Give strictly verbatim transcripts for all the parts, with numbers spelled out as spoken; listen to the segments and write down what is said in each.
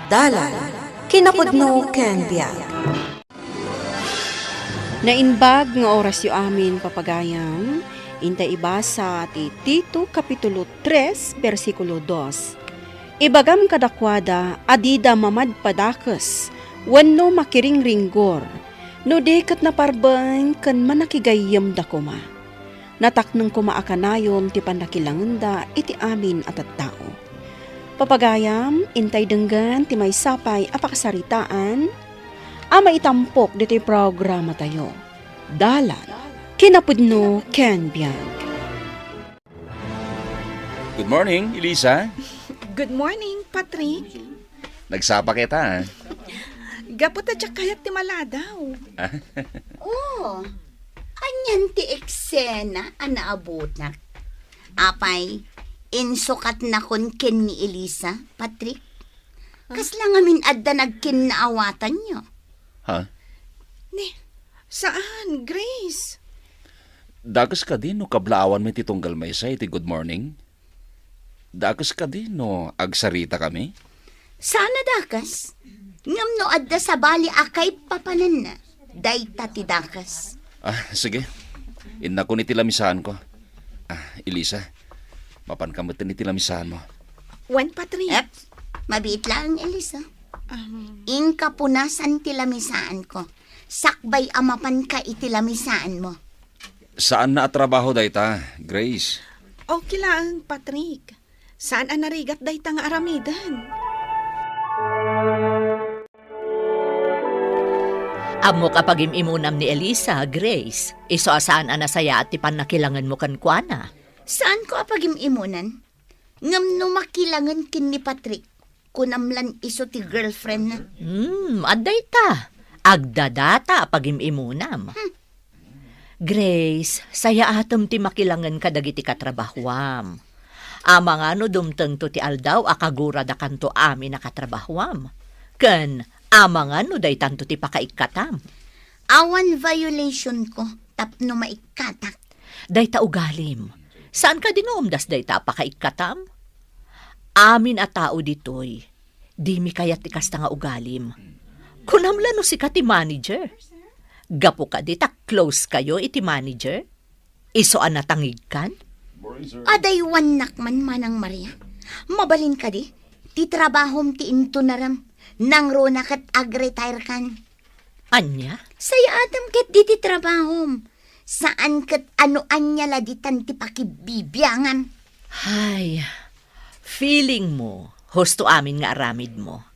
Dalan, kinapudno ken biag. Naimbag nga orasyo amin, papagayam, intay ibasa ti Tito Kapitulo tres, bersikulo dos. Ibagam kadakuada a dida mamadpadakes wenno makiringringgor, no di ket naparbeng ken manakigayyemda koma. Natakneng koma a kanayon ti pannakilangenda iti amin a tattao. Papagayam, intay denggen ti maysa pay a pakasaritaan a maitampok ditoy programatayo. Dalan, kinapudno ken biag. Good morning, Elisa. Good morning, Patrick. Nagsapa kita, ah. Gapu ta diak kayat ti maladaw. Ah? Oh, anian ti eksena a naabutak? Apay, insukatnakon ken ni Elisa, Patrick? Kasla ngamin adda nagkinnaawatanyo? Ha? Ni, saan, Grace? Dakes kadi no kablaawanmi ti tunggal maysa iti good morning? Dakes kadi no agsaritakami? Saan a dakes. Ngem no adda sabali a kaipapananna, dayta ti dakes. Ah, sige. Innakon iti lamisaanko. Ah, Elisa, mapanka metten iti lamisaanmo. Wen, Patrick. Ep, mabiit laeng, Elisa. Um. Inka punasan ti lamisaanko. Sakbay a mapanka iti lamisaanmo. Saanna a trabaho dayta, Grace? Okay laeng, Patrick. Saan a narigat dayta nga aramiden. Ammok a pagim-imunam ni Elisa, Grace. Isu a saan a nasayaat ti pannakilangenmo kenkuana. Saanko a pagim-imunan? Ngem no makilangen ken ni Patrick, kunam lan isu ti girlfriendna. Hmm, adda ita. Agdadata a pagim-imunam. Hmm. Grace, sayaatem ti makilangen kadagiti katrabahuam. Amangan no dumtengto ti aldaw a kaguradakanto amin a katrabahuam. Ken amangan no daytanto ti pakaikkatam. Awan violationko tapno maikkatak. Dayta ugalim. Saan kadi nga umdas dayta a pakaikkatam? Amin a tao ditoy, dimi kayat ti kasta nga ugalim. Kunam la no sika ti manager. Gapu kadi ta close kayo iti manager? Isu a natangigkan? Adaywannak man, Manang Maria. Mabalin kadi, ti trabahom ti intunarem. Nangruna ket agretire kan. Ania? Sayaatem ket diti trabahom. Saan ket a no ania la ditan ti pakibibiangam. Hay, feeling mo, husto amin nga aramidmo.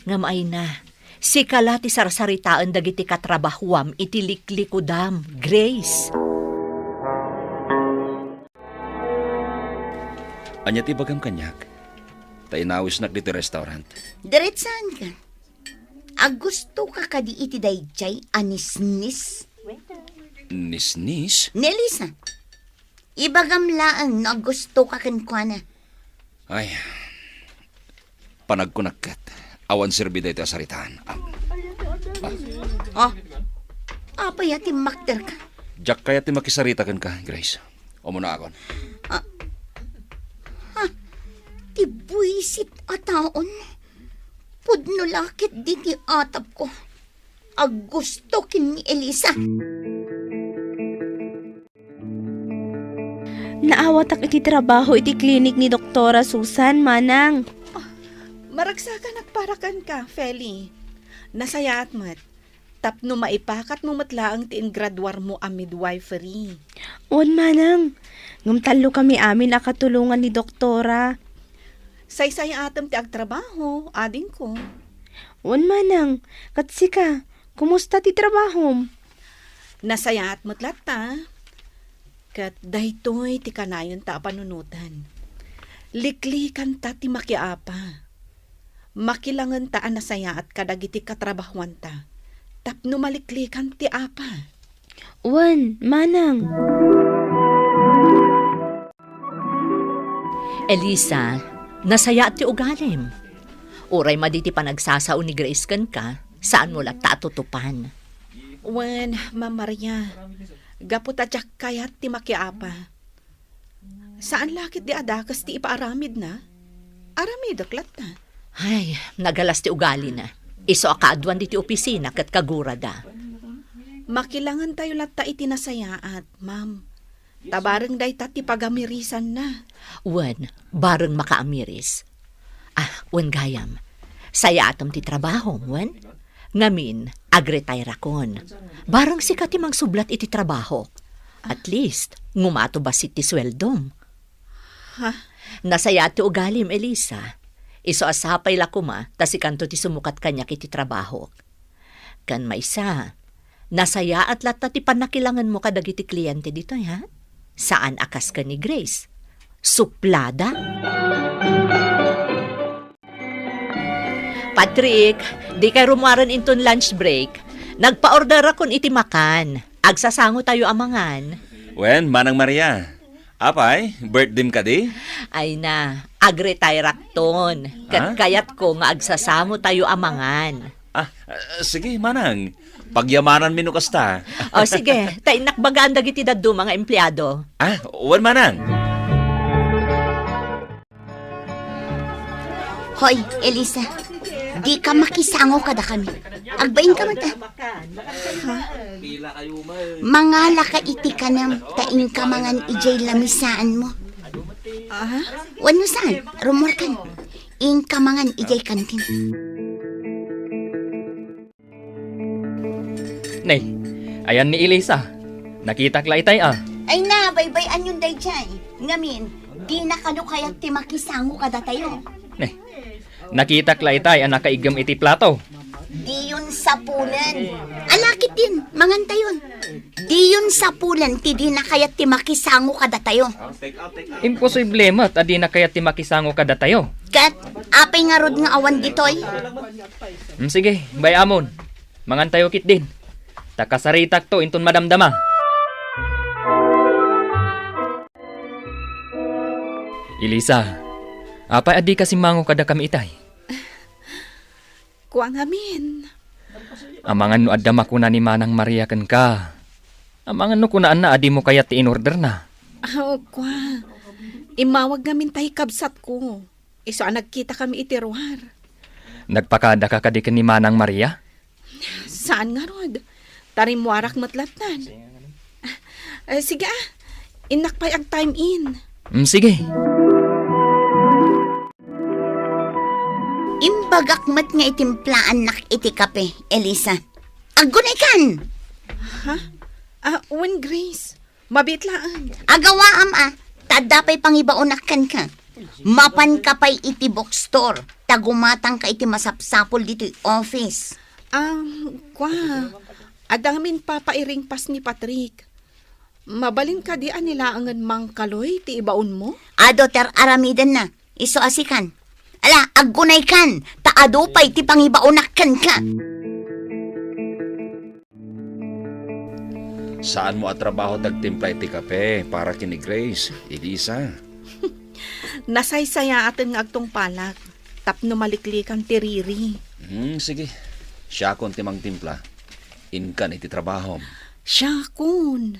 Ngem ayna, sika la ti sarsaritaen dagiti katrabahuam iti liklikudam, Grace. Ania ti ibagam kaniak? Ta inawisnak ditoy restaurant. Diretsaanka. Agustoka kadi iti daydiay a nisnis? Nisnis? Ni Elisa. Ibagam laeng no agustoka kenkuana. Ay, panagkunak ket, awan serbi daytoy a saritaan. Ah. Ah. Oh. Apay a timmakderka? Diak kayat ti makisarita kenka, Grace. Umunaakon. Ah. Ah. Ti buisit a taon. Pudno la ket diti atapko. Agusto ken ni Elisa. Naawatak iti trabaho iti klinik ni Doktora Susan, Manang. Ah, maragsakanak para kenka, Feli. Nasayaat met. Tapno maipakatmo met laeng ti ingraduarmo a midwifery. Wen, Manang. Ngem tallokami amin a katulongan ni Doktora. Saysayaatem ti agtrabaho, adingko. Wen, Manang. Ket sika, kumusta ti trabahom? Nasayaat met latta. Ket daytoy ti kanayonta a panunoten. Liklikanta ti makiapa. Makilangenta a nasayaat kadagiti katrabahuanta tapno maliklikan ti apa. Wen, Manang. Elisa, nasayaat ti ugalim. Uray madi ti panagsasao ni Grace kenka, saanmo latta a tutupan. Wen, Ma'am Maria, gapu ta diak kayat ti makiapa. Saan la ketdi a dakes ti ipaaramidna? Aramidek latta. Ay, nagalas ti ugalina. Isu a kaaduan ditoy opisina ket kagurada. Makilangentayo latta iti nasayaat, ma'am. Ta bareng dayta ti pagamirisanna. Wen, bareng makaamiris. Ah, wen gayam. Sayaatem ti trabahom, wen? Ngamin, agretairakon. Bareng sika ti mangsublat iti trabahok. At least, ngumato bassit ti sueldom. Ha? Nasayaat ti ugalim, Elisa. Isu a sapay la koma, ta sikanto ti sumukat kaniak iti trabahok. Ken maysa, nasayaat latta ti pannakilangenmo kadagiti kliente ditoy, ha? Saan a kas ken ni Grace. Suplada? Patrick, dikay rummuaren inton lunch break. Nagpa-orderakon iti makan. Agsasangotayo a mangan. Wen, Manang Maria. Apay, birthdayem kadi? Ay na, agretairakton. Ket Ha? kayatko nga agsasangotayo a mangan. Ah, ah, sige, Manang. Pagyamananmi no kasta. O sige, ta innak bagaan dagiti dadduma nga empleado. Ah, wen, Manang. Hoy, Elisa, dika makisango kadakami. Agbainka met, ah. Ha? Mangalaka iti kanem, ta inka mangan idiay lamisaanmo. Ah? Wenno saan, rummuarkan. Inka mangan idiay kantin. Ne, ayan ni Elisa. Nakitak la itay, ah. Ay na, baybay-anyon daydiay. Ngamin, dina kano kayat ti makisango kadatayo. Ne, nakitak la itay a nakaiggem iti plato. Diyon sapulen. Ala ketdin, mangantayon. Diyon sapulen ti dina kayat ti makisango kadatayo. Imposible met a dina kayat ti makisango kadatayo. Ket, apay ngarud nga awan ditoy? Hmm, sige, bay-amon. Mangantayo ketdin. Ta kasaritakto inton madamdama. Elisa, apay a dika simmango kadakami itay? Kua ngamin. Amangan no adda makuna ni Manang Maria kenka. Amangan no kunaanna a dimo kayat ti inorderna. Aw, kua. Immawag ngamin tay kabsatko. Isu a nagkitakami iti ruar. Nagpakadaka kadi ken ni Manang Maria? Saan ngarud. Ta rimmuarak met lattan. Ah, eh, sige, ah. Innak pay ag-time in. Mm, sige. Imbagak met nga itimplaannak iti kape, Elisa. Aggunaykan! Ha? Ah, wen, Grace. Mabiit laeng. Agawaam a, ta adda pay pangibaonak kenka. Mapanka pay iti bookstore, ta gumatangka iti masapsapul ditoy office. Ah, kua, adda ngamin papairingpas ni Patrick. Mabalin kadi a ni laengen mangkaloy ti ibaonmo? Adu ti ar-aramidenna. Isu a sikan. Ala, aggunaykan, ta adu pay ti pangibaonak kenka. Saanmo a trabaho ti agtimpla iti kape para ken ni Grace, Elisa? Nasaysayaaten nga agtungpalak tapno maliklikan ti riri. Hmm, sige. Siakon ti mangtimpla. Inkan iti trabahom. Siakon.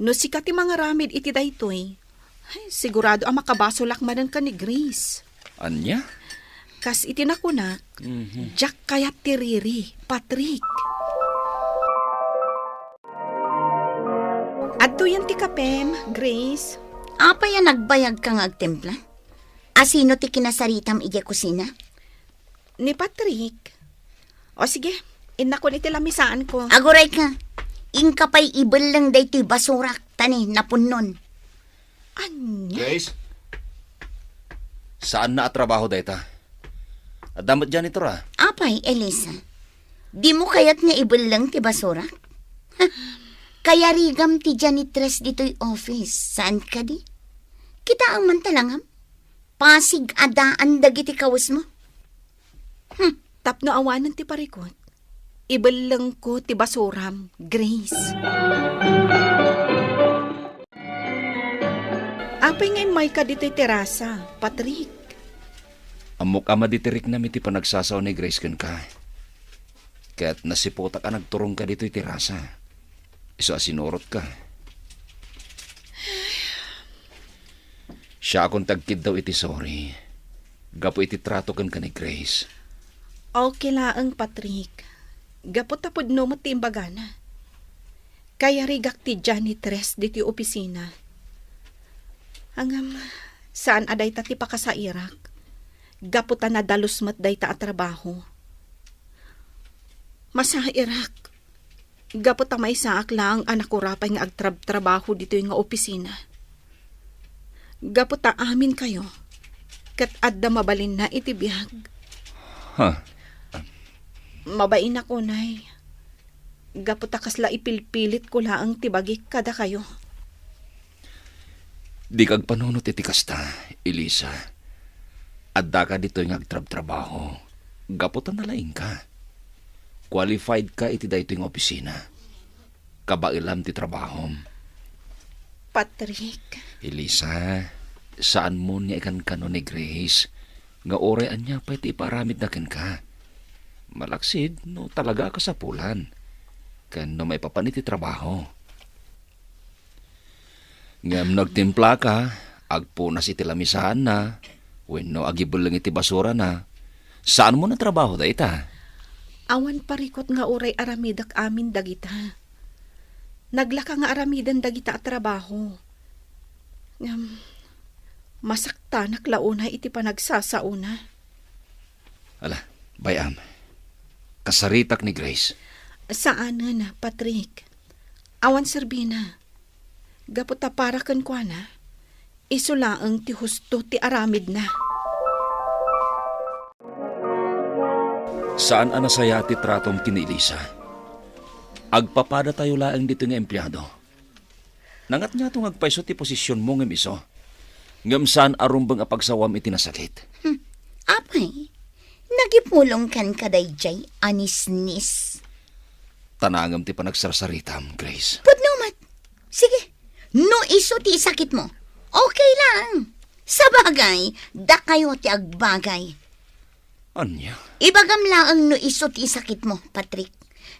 No sika ti mangaramid iti daytoy, ay, sigurado a makabasolak manen ken ni Grace. Ania? Kas iti nakunak, Mhm. Diak kayat ti riri, Patrick. Adtoyen ti kapem, Grace. Apay a nagbayagka nga agtimpla? A sino ti kinasaritam idiay kusina? Ni Patrick. O sige, innakon iti lamisaanko. Agurayka, inka pay ibelleng daytoy basurak, ta ni napunnon. Ania? Grace? Saanna a trabaho dayta. Adda met janitor a. Apay, Elisa? Dimo kayat nga ibelleng ti basurak? Kayarigam ti janitress ditoy office, saan kadi? Kitaem man talangam. Pasig a daan dagiti kawesmo. Hmm. Tapno awanen ti parikut, ibellengko ti basuram, Grace. Apay nga immayka ditoy terasa, Patrick? Ammok a madi ti riknam iti panagsasao ni Grace kenka. Ket nasiputak a nagturongka ditoy terasa. Isu a sinurotka. Siakon ti agkiddaw iti sorry. gapu iti trato kenka ni Grace. Okay laeng, Patrick. Gapu ta pudno met ti imbagana. Kayarigak ti janitress ditoy opisina. Ngem, saan a dayta ti pakasairak. Gapu ta nadalus met dayta a trabaho. Masairak. Gapu ta maysaak laeng a nakurapay nga agtrabtrabaho ditoy nga opisina. Gapu ta aminkayo, ket adda mabalinna iti biag. Ha? Mabainak unay. Gapu ta kasla ipilpilitko laeng ti bagik kadakayo. Dika agpanunot iti kasta, Elisa. Addaka ditoy nga agtrabtrabaho gapu ta nalaingka. Qualified ka iti daytoy nga opisina. Kabaelam ti trabahom. Patrick. Elisa, saanmo nga ikankano ni Grace nga uray ania pay ti ipaaramidna kenka. Malaksid no talaga a kasapulan ken no maipapan iti trabaho. Ngem no agtimplaka, agpunas iti lamisaanna, wenno agibelleng iti basurana, saanmo a trabaho dayta? Awan parikut nga uray aramidek amin dagita. Naglaka nga aramiden dagita a trabaho. Ngem, masaktanak la unay iti panagsasaona. Ala, bay-am. Kasaritak ni Grace. Saanen, Patrick. Awan serbina. Gapu ta para kenkuana, isu laeng ti husto ti aramidna. Saan a nasayaat ti tratom ken ni Elisa. Agpapadatayo laeng ditoy nga empleado. Nangatngato nga agpayso ti posisionmo ngem isu. Ngem saan a rumbeng a pagsawam iti nasakit. Hmm. Apay, nagipulong kenka daydiay a nisnis. Tanangem ti panagsarsaritam, Grace. Pudno met. Sige, no isu ti isakitmo, okay lang. Sabagay, dakayo ti agbagay. Ania? Ibagam laeng no isu ti isakitmo, Patrick.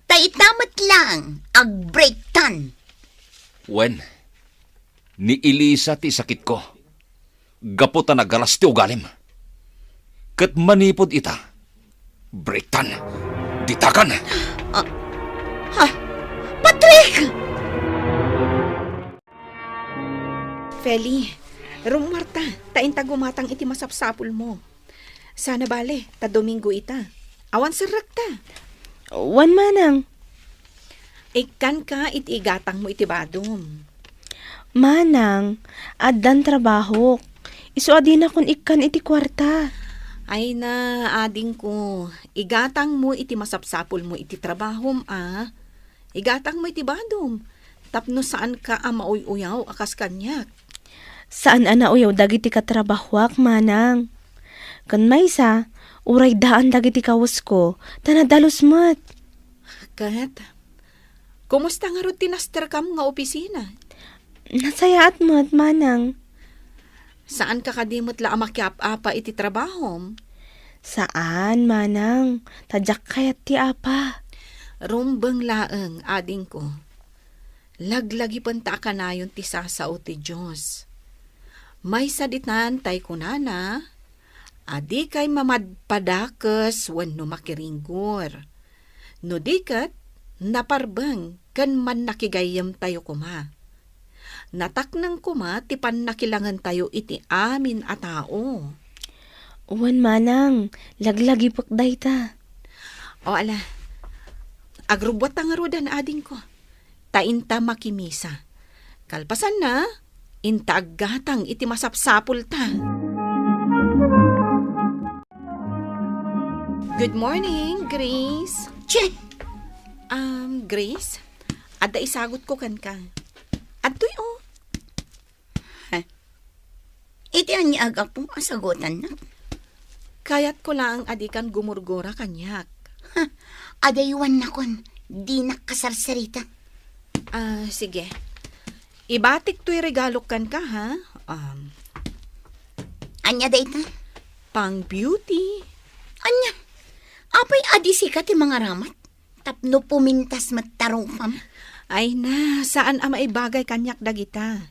Ta ita met laeng agbreaktan. Wen, ni Elisa ti isakitko. Gapu ta nagalas ti ugalim. Ket manipud ita, breaktan, ditakan. Ah, ha? Patrick! Feli, rummuarta, ta inta gumatang iti masapsapulmo. Sana bale, ta Domingo ita. Awan serrekta. Wen, manang. Ikkanka iti igatangmo iti badom. Manang, addan trabahok. Isu a dinakon ikkan iti kuarta. Ay na, adingko, igatangmo iti masapsapulmo iti trabahom, a. Igatangmo iti badom, tapno saanka a mauy-uyaw a kas kaniak. Saan a nauyaw dagiti katrabahoak, manang. Ken maysa, uray daan dagiti kawesko, ta nadalus met. Ket, kumusta ngarud ti nasterkam nga opisina? Nasayaat met, manang. Saanka kadi met la a makiap-apa iti trabahom? Saan, manang. Ta diak kayat ti apa. Rumbeng laeng, adingko. Laglagipenta a kanayon ti sasao ti Dios. Maysa ditan tay kunana, a dikay mamadpadakes wenno makiringgor. No di ket, naparbeng ken mannakigayyemtayo koma. Natakneng koma ti pannakilangentayo iti amin a tao. Wen, manang, laglagipek dayta. O, ala, agrubbuatta ngaruden, adingko. Ta inta makimisa. Kalpasanna, inta aggatang iti masapsapulta. Good morning, Grace. Che! Um, Grace, adda isagutko kenka. Adtoy, o. Heh. Iti ania a gapu a sagutannak? Kayatko laeng a dikan gumurgura kaniak. Ha, adaywannakon, dinak kasarsarita. Ah, sige. Ibatik toy regalok kenka, ha? Um, Ania dayta? Pang beauty. Ania? Apay a di sika ti mangaramat? Tapno pumintas met ta rupam. Ay na, saan a maibagay kaniak dagita.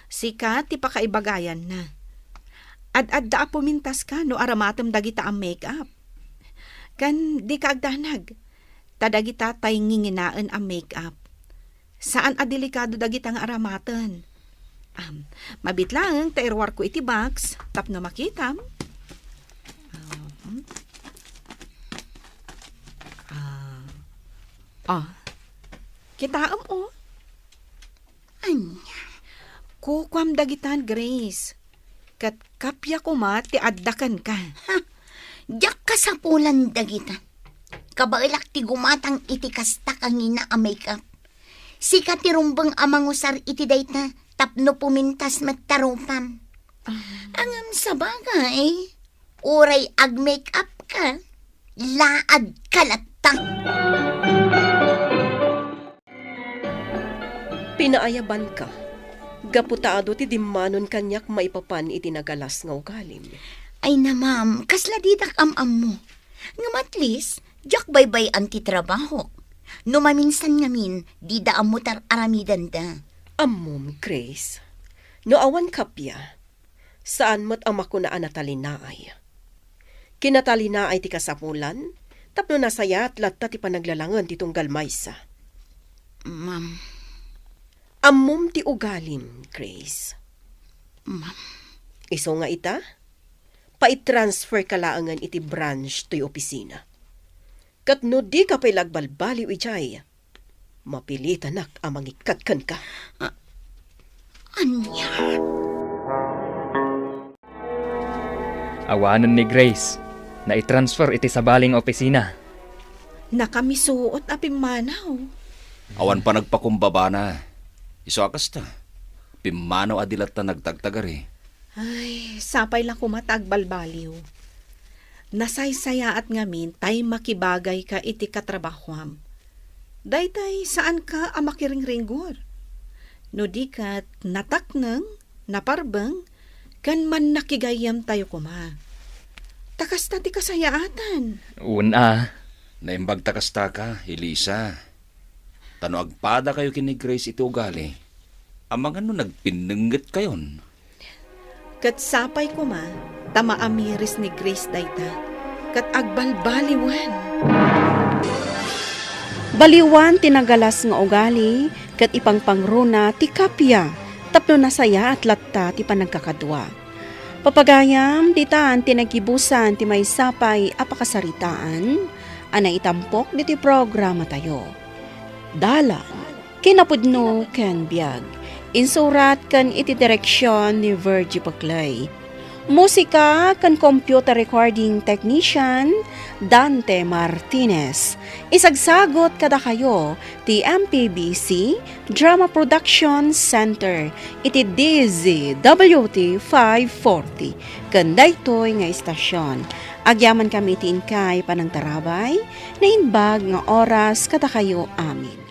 Sika ti pakaibagayanna. Ad-adda a pumintaska no aramatem dagita a make-up. Ken dika agdanag, ta dagita tay nginginaen a make-up. Saan a delikado dagita nga aramaten. Am, mabit laeng ta iruarko iti box tapno makitam. Ah, hmm. Ah. Ah. Kitaem, oh. Ania? Kukuam dagitan, Grace. Ket kappia koma ti adda kenka. Ha? Diak kasapulan dagita. Kabaelak ti gumatang iti kasta a ngina a make-up. Sika ti rumbeng a mangusar iti dayta tapno pumintas met ta rupam. Ah. Ngem sabagay, uray ag-make-up ka, laad ka latta. Pinaayabanka, gapu ta adu ti dimmanon kaniak maipapan iti nagalas nga ugalim. Ay na, ma'am, kasla didak am-ammo. Ngem at least, diak baybay-an ti trabahok. No maminsan ngamin, dida ammo ti ar-aramidenda. Ammom, Grace, no awan kappia, saan met a makuna a natalinaay. Kinatalinaay ti kasapulan, tapno nasayaat latta ti panaglalangen ti tunggal maysa. Ma'am. Ammom ti ugalim, Grace. Ma'am. Isu nga ita, paitransferka laengen iti branch toy opisina. Ket no dika pay la agbalbaliw idiay, mapilitanak a mangikkat kenka. A-, ania? Awanen ni Grace, naitransfer iti sabali nga opisina. Nakamisuot a pimmanaw. Awan panagpakumbabana. Isu a kasta, pimmanaw a di latta nagtagtagari. Ay, sapay la koma ta agbalbaliw. Nasaysayaat ngamin tay makibagayka iti katrabahuam. Daytay, saanka a makiringringgor. No di ket natakneng, naparbeng, ken mannakigayyemtayo koma. Ta kasta ti kasayaatan. Wen a. Naimbag ta kasta ka, Elisa. Ta no agpadakayo ken ni Grace iti ugali, amangan no nagpinnengngetkayon. Ket sapay koma ta maamiris ni Grace dayta, ket agbalbaliwen. Baliwan ti nagalas nga ugali, ket ipangpangruna ti kappia tapno nasayaat latta ti panagkakadua. Papagayam, ditan ti naggibusan ti maysa pay a pakasaritaan a naitampok ditoy programatayo. Dalan, kinapudno ken biag. Insurat ken iti direksion ni Virgie Paclay. Musika ken computer recording technician, Dante Martinez. Isagsagot kadakayo ti M P B C Drama Production Center iti D Z W T five forty. Ken daytoy nga istasyon, agyamankami iti inkay panangtarabay, naimbag nga oras kadakayo amin.